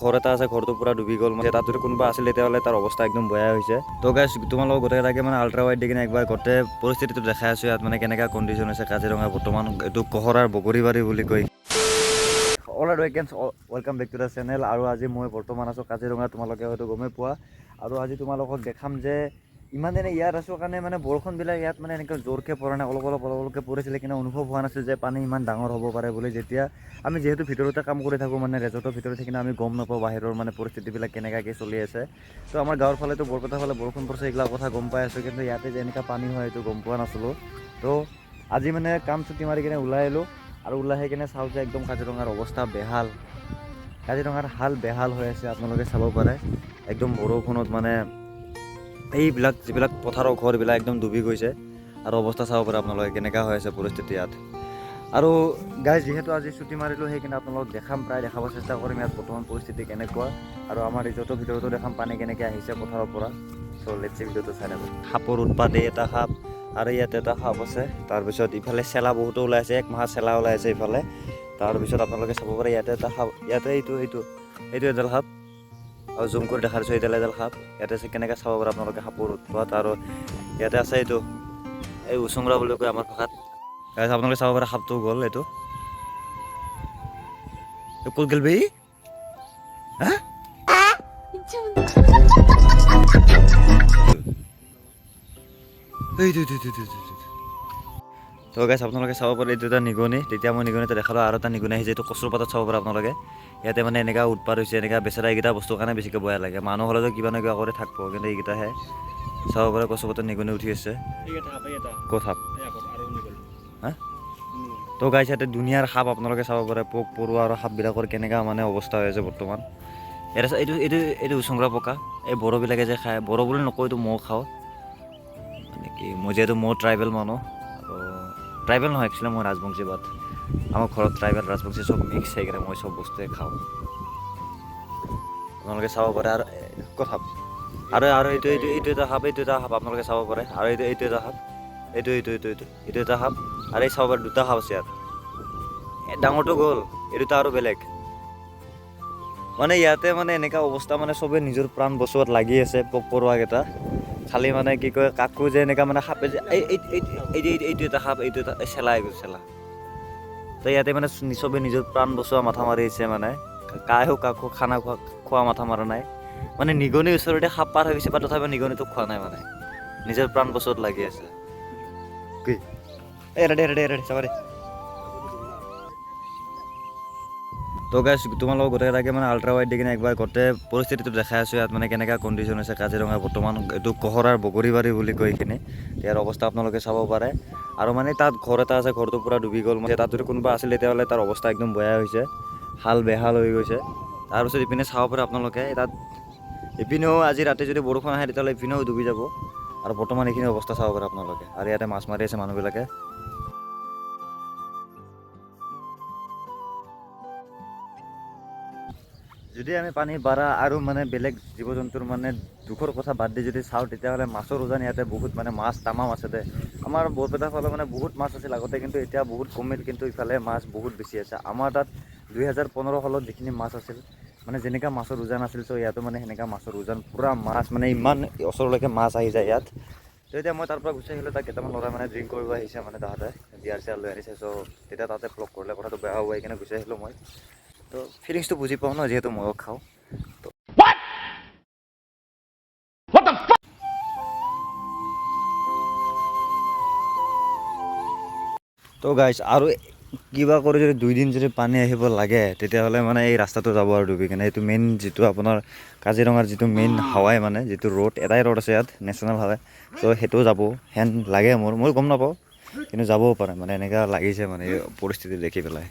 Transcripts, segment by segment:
ঘৰ এটা আছে, ঘৰটো পূৰা ডুবি গ'ল। মানে তাত যদি কোনোবা আছিল, তেতিয়াহ'লে তাৰ অৱস্থা একদম বেয়া হৈছে। তো গাইছ, তোমালোকক গোটেইকেইটাকে মানে আল্ট্ৰা ৱাইড দি কিনে একবাৰ গোটেই পৰিস্থিতিটো দেখাই আছোঁ, ইয়াত মানে কেনেকুৱা কণ্ডিশ্যন হৈছে কাজিৰঙা বৰ্তমান। এইটো কহৰাৰ বগৰীবাৰী বুলি কয়। All right, welcome back to the channel. আৰু আজি মই বৰ্তমান আছোঁ কাজিৰঙা, তোমালোকে হয়তো গমেই পোৱা। আৰু আজি তোমালোকক দেখাম যে ইমান দিনে ইয়াত আছোঁ কাৰণে মানে বৰষুণবিলাক ইয়াত মানে এনেকৈ জোৰকৈ পৰা নাই, অলপ অলপ অলপ অলপকৈ পৰিছিলে, কিন্তু অনুভৱ হোৱা নাছিল যে পানী ইমান ডাঙৰ হ'ব পাৰে বুলি। যেতিয়া আমি যিহেতু ভিতৰতে কাম কৰি থাকোঁ, মানে ৰেজৰ্টৰ ভিতৰত থাকি, আমি গম নাপাওঁ বাহিৰৰ মানে পৰিস্থিতিবিলাক কেনেকুৱাকৈ চলি আছে। তো আমাৰ গাঁৱৰ ফালেতো, বৰপেটাৰ ফালে বৰষুণ পৰিছে, এইবিলাক কথা গম পাই আছোঁ, কিন্তু ইয়াতে যে এনেকুৱা পানী হয়, এইটো গম পোৱা নাছিলোঁ। তো আজি মানে কাম ছুটি মাৰি কিনে ওলাই আহিলোঁ আৰু ওলাই আহি কিনে চাওঁ যে একদম কাজিৰঙাৰ অৱস্থা বেহাল, কাজিৰঙাৰ হাল বেহাল হৈ আছে। আপোনালোকে চাব পাৰে, একদম বৰষুণত মানে এইবিলাক যিবিলাক পথাৰৰ ঘৰবিলাক একদম ডুবি গৈছে। আৰু অৱস্থা চাব পাৰে আপোনালোকে, কেনেকুৱা হৈ আছে পৰিস্থিতি ইয়াত। আৰু গাইজ, যিহেতু আজি ছুটি মাৰিলোঁ, সেইকাৰণে আপোনালোকক দেখাম, প্ৰায় দেখাব চেষ্টা কৰিম ইয়াত বৰ্তমান পৰিস্থিতি কেনেকুৱা। আৰু আমাৰ ৰিজৰ্টৰ ভিতৰতো দেখাম পানী কেনেকৈ আহিছে পথাৰৰ পৰা। চ' let's, ভিডিঅ'টো চাই থাকোঁ। সাপৰ উৎপাত, এই এটা সাপ আৰু ইয়াতে এটা সাপ আছে। তাৰপিছত ইফালে চেলা বহুতো ওলাই আছে, এক মাহ চেলা ওলাই আছে ইফালে। তাৰপিছত আপোনালোকে চাব পাৰে, ইয়াতে এটা সাপ, ইয়াতে এইটো এইটো এইটো এডাল সাপ। আৰু জুম কৰি দেখাই দিছোঁ, এইডাল এডাল সাপ ইয়াতে আছে। কেনেকৈ চাব পাৰে আপোনালোকে সাপৰ উৎপাত। আৰু ইয়াতে আছে এইটো, এই উচুংৰা বুলি কয় আমাৰ ভাষাত। গাইজ, আপোনালোকে চাব পাৰে, সাপটো গ'ল। এইটো এই ক'ত গ'ল বে? হা, এইটো এইটো এইটো এইটো এইটো। তো গাইজ, আপোনালোকে চাব পাৰে, এইটো এটা নিগনি। তেতিয়া মই নিগনি এটা দেখালোঁ, আৰু এটা নিগনি আহিছে। এইটো কচুৰ পাতত চাব পাৰে আপোনালোকে, ইয়াতে মানে এনেকুৱা উৎপাত হৈছে এনেকুৱা। বেচেৰা এইকেইটা বস্তুৰ কাৰণে বেছিকৈ বেয়া লাগে। মানুহ হ'লেতো কিবা ন কিবা কৰি থাকিব, কিন্তু এইকেইটাহে চাব পাৰে, কচু পাতত নিগনি উঠি আছে। এইকেইটা সাপ, এইকেইটা। ক'ত সাপ? এই আগত আৰু নিগল। হা? তো গাইছ, ইয়াতে দুনিয়াৰ সাপ আপোনালোকে চাব পাৰে। পোক পৰুৱা আৰু সাপবিলাকৰ কেনেকুৱা মানে অৱস্থা হৈ আছে বৰ্তমান ইয়াত আছে। এইটো এইটো এইটো উচংৰা পকা, এই বড়োবিলাকে যে খায়। বড়ো বুলি নকওঁ, এইটো ময়ো খাওঁ। মানে কি, মই যিহেতু মই ট্ৰাইবেল মানুহ আৰু ট্ৰাইবেল নহয়, একচুৱেলি মই ৰাজবংশী, বাট আমাৰ ঘৰত ট্ৰাইবেল, ৰাজবংশী চব মিক্স, সেইকাৰণে মই চব বস্তুৱে খাওঁ। আপোনালোকে চাব পাৰে। আৰু ক'ত সাপ? আৰু আৰু এইটো এইটো এইটো এটা সাপ, এইটো এটা সাপ, আপোনালোকে চাব পাৰে। আৰু এইটো এইটো এটা সাপ, এইটো এইটো এইটো এইটো এইটো এটা সাপ। আৰু এই চাব পাৰে, দুটা সাপ আছে ইয়াত। এই ডাঙৰটো গ'ল, এই দুটা আৰু বেলেগ। মানে ইয়াতে মানে এনেকুৱা অৱস্থা, মানে চবে নিজৰ প্ৰাণ বচোৱাত লাগি আছে। পোক পৰুৱাকেইটা খালি মানে কি কয়, কাকো যে এনেকুৱা মানে সাপে যে এই এই এই এই এইটো এটা সাপ, এইটো এটা এই চেলা, এইটো চেলা। তো ইয়াতে মানে চবে নিজৰ প্ৰাণ বচোৱা মাথা মাৰি আছে। মানে কায়ো কাকো খানা খোৱা খোৱা মাথা মাৰা নাই। মানে নিগনিৰ ওচৰতে সাপ পাৰ হৈ গৈছে বা তথাপি নিগনিটোক খোৱা নাই। মানে নিজৰ প্ৰাণ বচোৱাত লাগি আছে। কি এই, ৰেডি ৰেডি ৰেডি, চাবা দে। তো গাইছ, তোমালোকক গোটেইকেইটাকে মানে আল্ট্ৰা ৱাইড দি কিনে একবাৰ গোটেই পৰিস্থিতিটো দেখাই আছোঁ, ইয়াত মানে কেনেকুৱা কণ্ডিশ্যন হৈছে কাজিৰঙা বৰ্তমান। এইটো কহৰাৰ বগৰীবাৰী বুলি কয় এইখিনি। ইয়াৰ অৱস্থা আপোনালোকে চাব পাৰে। আৰু মানে তাত ঘৰ এটা আছে, ঘৰটো পূৰা ডুবি গ'ল। মানে তাত যদি কোনোবা আছিল, তেতিয়াহ'লে তাৰ অৱস্থা একদম বেয়া হৈছে, হাল বেহাল হৈ গৈছে। তাৰপিছত ইপিনে চাব পাৰে আপোনালোকে, তাত ইপিনেও আজি ৰাতি যদি বৰষুণ আহে, তেতিয়াহ'লে ইপিনেও ডুবি যাব। আৰু বৰ্তমান এইখিনি অৱস্থা চাব পাৰে আপোনালোকে। আৰু ইয়াতে মাছ মাৰি আছে মানুহবিলাকে। যদি আমি পানী বাঢ়া আৰু মানে বেলেগ জীৱ জন্তুৰ মানে দুখৰ কথা বাদ দি যদি চাওঁ, তেতিয়াহ'লে মাছৰ উজান ইয়াতে বহুত, মানে মাছ তামাম আছে দে। আমাৰ বৰপেটাৰ ফালে মানে বহুত মাছ আছিল আগতে, কিন্তু এতিয়া বহুত কমিল। কিন্তু ইফালে মাছ বহুত বেছি আছে। আমাৰ তাত 2015 সালত যিখিনি মাছ আছিল, মানে যেনেকুৱা মাছৰ উজান আছিল, চ' ইয়াতো মানে সেনেকুৱা মাছৰ উজান, পূৰা মাছ, মানে ইমান ওচৰলৈকে মাছ আহি যায় ইয়াত। তো এতিয়া মই তাৰ পৰা গুচি আহিলোঁ। তাত কেইটামান ল'ৰাই মানে ড্ৰিংক কৰিব আহিছে, মানে তাহাঁতে বিয়াৰ চিয়াৰ লৈ আনিছে। চ' তেতিয়া তাতে ব্লগ কৰিলে কথাটো বেয়া হ'ব, সেইকাৰণে গুচি আহিলোঁ মই। তো ফিলিংছটো বুজি পাওঁ ন, যিহেতু ময়ো খাওঁ। তো গাইছ, আৰু কিবা কৰি যদি 2 দিন যদি পানী আহিব লাগে, তেতিয়াহ'লে মানে এই ৰাস্তাটো যাব আৰু ডুবি কিনে। এইটো মেইন যিটো আপোনাৰ কাজিৰঙাৰ যিটো মেইন হাইৱে, মানে যিটো ৰোড, এটাই ৰোড আছে ইয়াত, নেশ্যনেল হাইৱে, ত' সেইটোও যাব হেন লাগে মোৰ। মই গম নাপাওঁ, কিন্তু যাবও পাৰে, মানে এনেকুৱা লাগিছে, মানে এই পৰিস্থিতি দেখি পেলাই।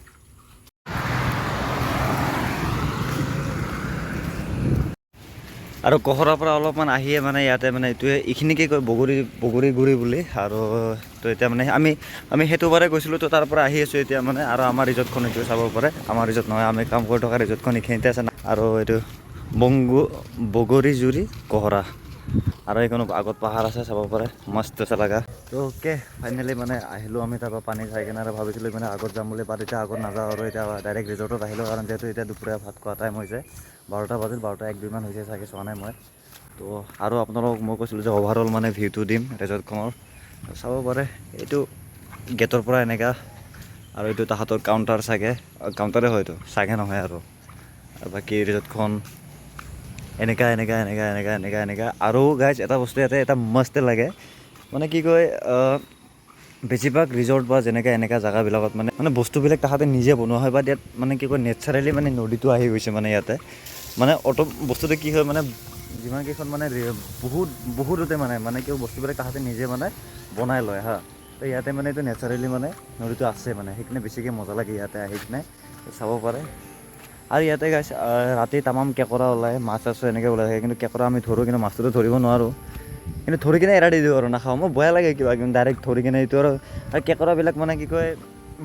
আৰু কহৰাৰ পৰা অলপমান আহিয়ে মানে ইয়াতে মানে এইটোৱে এইখিনিকে কয় বগৰী বগৰী গুৰি বুলি। আৰু তো এতিয়া মানে আমি আমি সেইটো বাৰে গৈছিলোঁ, তো তাৰ পৰা আহি আছোঁ এতিয়া মানে। আৰু আমাৰ ৰিজৰ্টখন এইটো চাব পাৰে। আমাৰ ৰিজৰ্ট নহয়, আমি কাম কৰি থকা ৰিজৰ্টখন এইখিনিতে আছে। আৰু এইটো বংগু বগৰীজুৰি কহৰা। আৰু এইখনো আগত পাহাৰ আছে, চাব পাৰে, মস্ত লগা। তো অ'কে, ফাইনেলি মানে আহিলোঁ আমি তাৰপৰা পানী চাই কিনে আৰু ভাবিছিলোঁ মানে আগত যাম বুলি, বাট এতিয়া আগত নাযাওঁ আৰু এতিয়া ডাইৰেক্ট ৰিজৰ্টত আহিলোঁ, কাৰণ যিহেতু এতিয়া দুপৰীয়া ভাত খোৱা টাইম হৈছে। 12টা বাজিল, 12টা 1-2মান হৈছে চাগে, চোৱা নাই মই। তো আৰু আপোনালোকক মই কৈছিলোঁ যে অভাৰঅল মানে ভিউটো দিম ৰিজৰ্টখনৰ, চাব পাৰে। এইটো গেটৰ পৰা এনেকা আৰু এইটো তাহাঁতৰ কাউণ্টাৰ চাগে, কাউণ্টাৰে হয় এইটো চাগে, নহয় আৰু। আৰু বাকী ৰিজৰ্টখন এনেকা এনেকা এনেকা এনেকা এনেকা এনেকা। আৰু গাইজ, এটা বস্তু ইয়াতে এটা মস্ত লাগে, মানে কি কয়, বেছিভাগ ৰিজৰ্ট বা যেনেকৈ এনেকুৱা জেগাবিলাকত মানে বস্তুবিলাক তাহাঁতে নিজে বনোৱা হয়, বা ইয়াত মানে কি কয়, নেচাৰেলি মানে নদীটো আহি গৈছে। মানে ইয়াতে মানে অট বস্তুটো কি হয়, মানে যিমানকেইখন মানে বহুত বহুততে মানে কি বস্তুবিলাক তাহাঁতে নিজে মানে বনাই লয় হা। তো ইয়াতে মানে এইটো নেচাৰেলি মানে নদীটো আছে, মানে সেইকাৰণে বেছিকৈ মজা লাগে ইয়াতে আহি কিনে, চাব পাৰে। আৰু ইয়াতে গাইছ, ৰাতি তামাম কেঁকোৰা ওলায়, মাছ চাছো এনেকৈ ওলাই থাকে। কিন্তু কেঁকোৰা আমি ধৰোঁ, কিন্তু মাছটোতো ধৰিব নোৱাৰোঁ, কিন্তু ধৰি কিনে এৰাই দি দিওঁ আৰু নাখাওঁ মই, বেয়া লাগে কিবা। কিন্তু ডাইৰেক্ট ধৰি কিনে এইটো আৰু কেঁকোৰাবিলাক মানে কি কয়,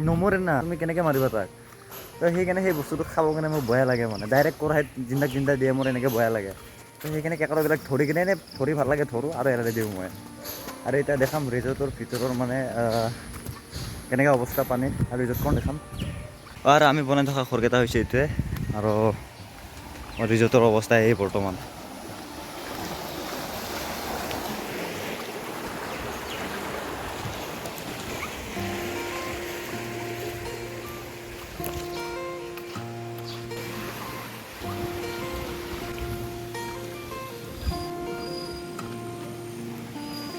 নমৰে না, তুমি কেনেকৈ মাৰিবা তাক? তো সেইকাৰণে সেই বস্তুটো খাব কাৰণে মোৰ বেয়া লাগে, মানে ডাইৰেক্ট কেৰাহীত জিন্দা জিন্দা দিয়ে, মোৰ এনেকৈ বেয়া লাগে। তো সেইকাৰণে কেঁকোৰাবিলাক ধৰি কিনে এনেই ধৰি ভাল লাগে, ধৰোঁ আৰু এৰাই দিওঁ মই। আৰু এতিয়া দেখাম ৰিজৰ্টৰ ভিতৰৰ মানে কেনেকুৱা অৱস্থা পানীত আৰু ৰিজৰ্টখন দেখাম। আৰু আমি বনাই থকা ঘৰকেইটা হৈছে এইটোৱে আৰু ৰিজৰ্টৰ অৱস্থা এই বৰ্তমান।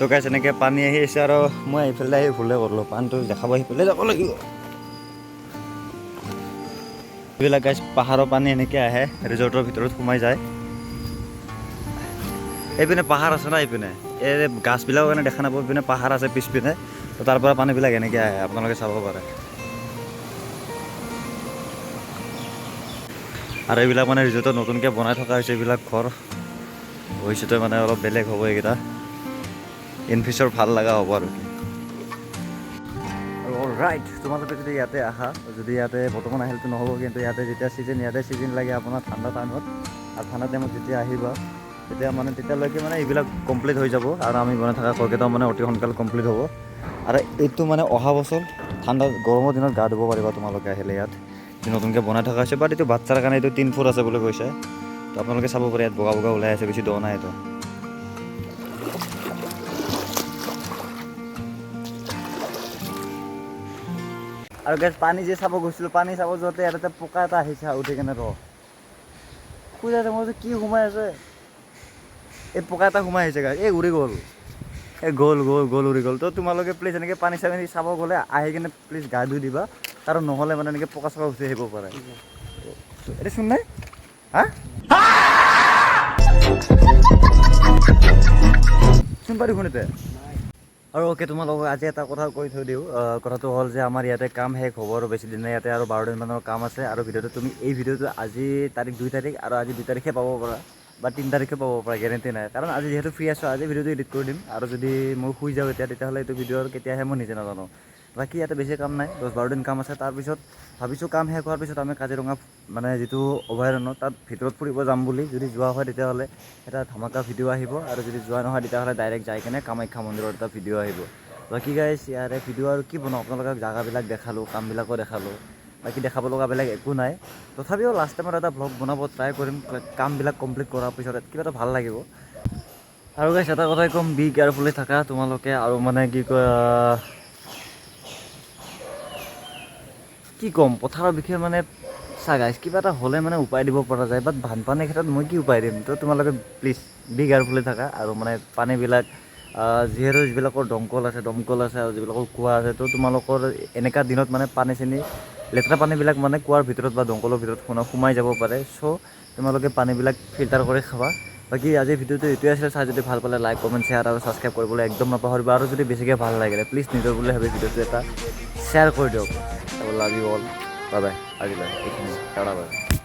তো গাইছ, এনেকৈ পানী আহি আছে আৰু মই এইফালে আহি ভুলে কৰিলোঁ, পানীটো দেখাব সেইফালে যাব লাগিব। এইবিলাক গাইছ, পাহাৰৰ পানী এনেকৈ আহে, ৰিজৰ্টৰ ভিতৰত সোমাই যায়। এইপিনে পাহাৰ আছে না, এইপিনে এই গাছবিলাকৰ কাৰণে দেখা নাপাব, এইপিনে পাহাৰ আছে পিছপিনে। তো তাৰ পৰা পানীবিলাক এনেকৈ আহে, আপোনালোকে চাব পাৰে। আৰু এইবিলাক মানে ৰিজৰ্টত নতুনকৈ বনাই থকা হৈছে এইবিলাক ঘৰ, ভৱিষ্যতে মানে অলপ বেলেগ হ'ব এইকেইটা, ইন ফিউচাৰ ভাল লগা হ'ব আৰু কি। আৰু ৰাইট, তোমালোকে যদি ইয়াতে আহা, যদি ইয়াতে বৰ্তমান আহিলেতো নহ'ব, কিন্তু ইয়াতে যেতিয়া ছিজন, ইয়াতে ছিজন লাগে আপোনাৰ ঠাণ্ডা টাইমত, আৰু ঠাণ্ডা টাইমত যেতিয়া আহিবা তেতিয়া মানে তেতিয়ালৈকে মানে এইবিলাক কমপ্লিট হৈ যাব আৰু আমি বনাই থকা ঘৰকেইটাও মানে অতি সোনকালে কমপ্লিট হ'ব। আৰু এইটো মানে অহা বছৰ ঠাণ্ডা গৰমৰ দিনত গা ধুব পাৰিবা তোমালোকে আহিলে ইয়াত, যিটো নতুনকৈ বনাই থকা হৈছে। বাট এইটো বাচ্ছাৰ কাৰণে এইটো 3 ফুট আছে বুলি কৈছে। তো আপোনালোকে চাব পাৰে, ইয়াত বগা বগা ওলাই আছে, বেছি দ নাই এইটো। আৰু গাইছ, পানী যে চাব গৈছিলোঁ, পানী চাব যাওঁতে ইয়াত এটা পোকা এটা আহিছে উঠি কেনে ৰ শুই আছে। মই ভাবিছোঁ কি সোমাই আছে, এই পোকা এটা সোমাই আহিছে গাইছ। এই উৰি গ'ল, এই গ'ল গ'ল গ'ল, উৰি গ'ল। তো তোমালোকে প্লিজ এনেকৈ পানী চানী চাব গ'লে আহি কিনে প্লিজ গা ধুই দিবা, কাৰণ নহ'লে মানে এনেকৈ পোকা চোকা উঠি আহিব পাৰে। এইটো চোন নাই হা, চোন পাৰি শুনিতে। আৰু অ'কে, তোমালোকক আজি এটা কথা কৈ থৈ দিওঁ। কথাটো হ'ল যে আমাৰ ইয়াতে কাম শেষ হ'ব আৰু বেছি দিন নাই, ইয়াতে আৰু 12 দিনমানৰ কাম আছে। আৰু ভিডিঅ'টো তুমি এই ভিডিঅ'টো আজি তাৰিখ 2 তাৰিখ আৰু আজি 2 তাৰিখে পাব পাৰা বা 3 তাৰিখে পাব পাৰা, গেৰেণ্টি নাই। কাৰণ আজি যিহেতু ফ্ৰী আছোঁ, আজি ভিডিঅ'টো এডিট কৰি দিম। আৰু যদি মই শুই যাওঁ এতিয়া, তেতিয়াহ'লে এইটো ভিডিঅ' আৰু কেতিয়াহে মই নিজে নাজানো। বাকী ইয়াতে বেছি কাম নাই, 10-12 দিন কাম আছে। তাৰপিছত ভাবিছোঁ কাম শেষ হোৱাৰ পিছত আমি কাজিৰঙা মানে যিটো অভয়াৰণ্য তাত ভিতৰত ফুৰিব যাম বুলি। যদি যোৱা হয় তেতিয়াহ'লে এটা ধামাকা ভিডিঅ' আহিব আৰু যদি যোৱা নহয় তেতিয়াহ'লে ডাইৰেক্ট যাই কেনে কামাখ্যা মন্দিৰত এটা ভিডিঅ' আহিব। বাকী গাইছ, ইয়াৰে ভিডিঅ' আৰু কি বনাওঁ, আপোনালোকক জেগাবিলাক দেখালোঁ, কামবিলাকো দেখালোঁ, বাকী দেখাব লগা বেলেগ একো নাই। তথাপিও লাষ্ট টাইমত এটা ভ্লগ বনাব ট্ৰাই কৰিম, কামবিলাক কমপ্লিট কৰাৰ পিছত কিবা এটা ভাল লাগিব। আৰু গাইছ, এটা কথাই ক'ম, বি কেয়াৰফুলি থাকা তোমালোকে। আৰু মানে কি কয়, কি ক'ম পথাৰৰ বিষয়ে, মানে চা গাইছ, কিবা এটা হ'লে মানে উপায় দিব পৰা যায়, বাট বানপানীৰ ক্ষেত্ৰত মই কি উপায় দিম? তো তোমালোকে প্লিজ বি কেয়াৰফুলি থাকা। আৰু মানে পানীবিলাক যিহেতু যিবিলাকৰ দমকল আছে আৰু যিবিলাকৰ কুঁৱা আছে, তো তোমালোকৰ এনেকুৱা দিনত মানে পানী চানী লেতেৰা পানীবিলাক মানে কুঁৱাৰ ভিতৰত বা দমকলৰ ভিতৰত সোমাই যাব পাৰে। চ' তোমালোকে পানীবিলাক ফিল্টাৰ কৰি খাবা। বাকী আজিৰ ভিডিঅ'টো এইটোৱে আছিলে। চাই যদি ভাল পালে লাইক, কমেণ্ট, শ্বেয়াৰ আৰু ছাবস্ক্ৰাইব কৰিবলৈ একদম নাপাহৰিবা। আৰু যদি বেছিকৈ ভাল লাগিলে প্লিজ নিজৰ বুলি ভাবি ভিডিঅ'টো এটা শ্বেয়াৰ কৰি দিয়ক। Love you all, bye bye. আজিলৈ এইখিনি, টাটা, বাই।